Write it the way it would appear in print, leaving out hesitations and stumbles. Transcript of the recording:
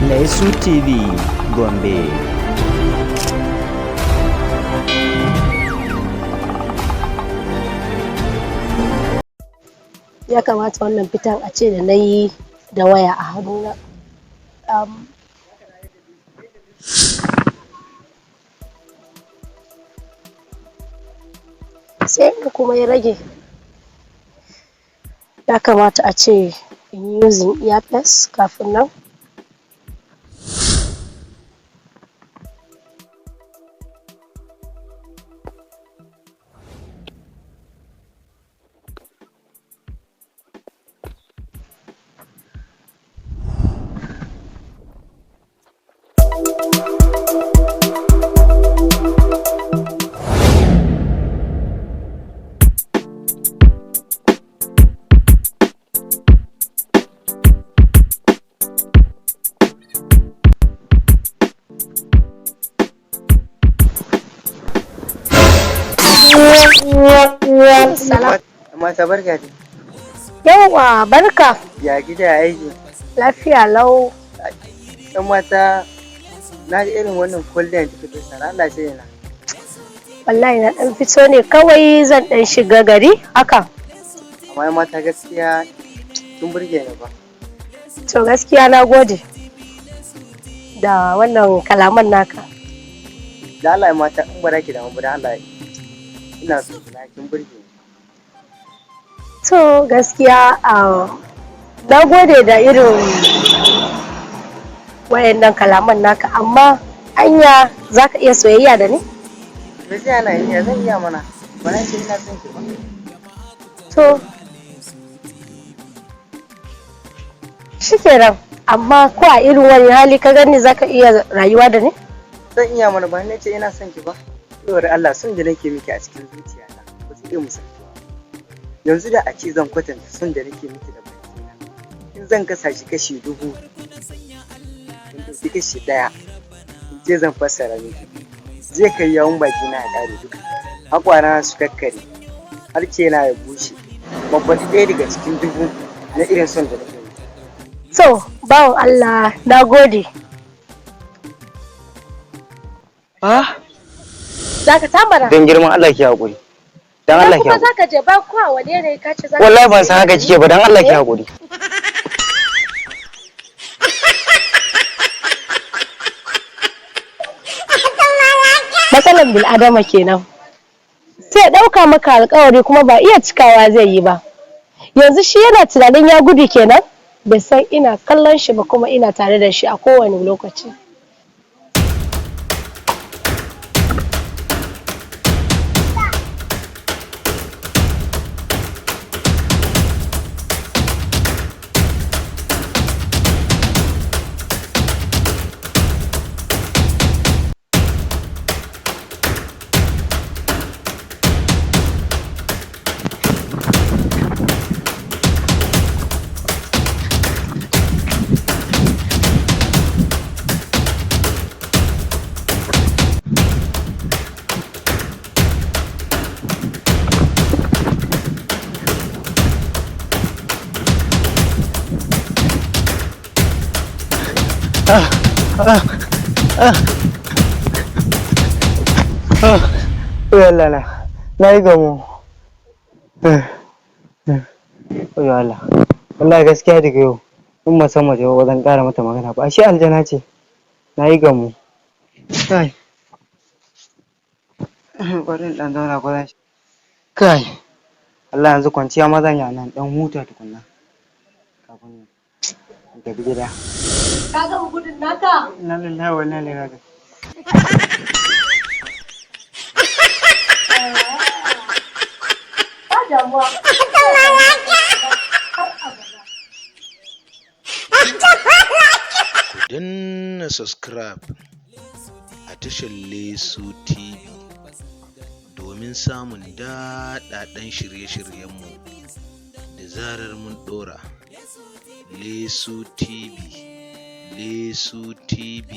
Laisu TV Gombe. Ya kamata wannan fitan a ce da na yi da waya a hannuna. Sai inda kuma ya rage, ya kamata a ce in yi using earpiece kafin nan. Salam. Mata, barka dai. Yawwa, barka. Ya gida, ya aiki? Lafiya lau. Ɗan mata, na ji irin wannan kwalliyar da kika fesa, Allah sai yana. Wallahi na ɗan fito ne kawai, zan ɗan shiga gari haka. Amma yan mata, gaskiya kin burge ni ba. To, gaskiya na gode da wannan kalaman naka. Da Allah yan mata, in ba za ki damu ba, da Allah ina so ki, na kin burge ni. To, gaskiya na gode da irin wayannan kalaman naka, amma anya za ka iya soyayya da ni? Me zai hana in iya? Zan iya mana. Ba na ce ina son ki ba. To, shikenan, amma ko a irin wani hali ka gani za ka iya rayuwa da ni? Zan iya mana, ba na ce ina son ki ba. Saboda Allah, son da nake miki a cikin zuciyata ba zai iya misaltuwa ba. Yanzu da a ce zan kwatanta son da nake miki da bakina, in zan kasa shi kashi 1000, in ɗauki kashi ɗaya in ce zan fassara miki, zai kai yawun bakina ya ƙare duka, haƙwarana su kakkare, harshe na ya bushe, babban ɗaya daga cikin 1000 na irin son da nake miki. To, bawan Allah, na gode. Ah. Za ka tambara. Don girman Allah ki haƙuri, don Allah ki Kuma haƙuri. za ka je ba ko a wane ne ka ce za ka Wallahi ban san haka kike ba, don Allah ki haƙuri. Matsalan bil'adama kenan, sai ya ɗauka maka alkawari kuma ba iya cikawa zai yi ba. Yanzu shi yana tunanin ya gudu kenan, bai san ina kallon shi ba kuma ina tare da shi a kowane lokaci. Oyo Allah na, na yi gamo. Oyo Allah. Wallahi gaskiya daga yau in ban san mace ba, zan ƙara mata magana ba. Ashe aljana ce. Na yi gamo. Kai. Bari in ɗan zauna ko zan. Kai. Allah, yanzu kwanciya ma zan yi a nan, ɗan huta tukunna. Kafin in tafi gida. Ka gama gudun naka? Inna lillahi wa inna ilaihi raji'un. Ba damuwa. Ku danna subscribe a tashar Lesu TV domin samun daɗaɗɗen shirye-shiryenmu da zarar mun ɗora. Lesu TV, Lesu TV.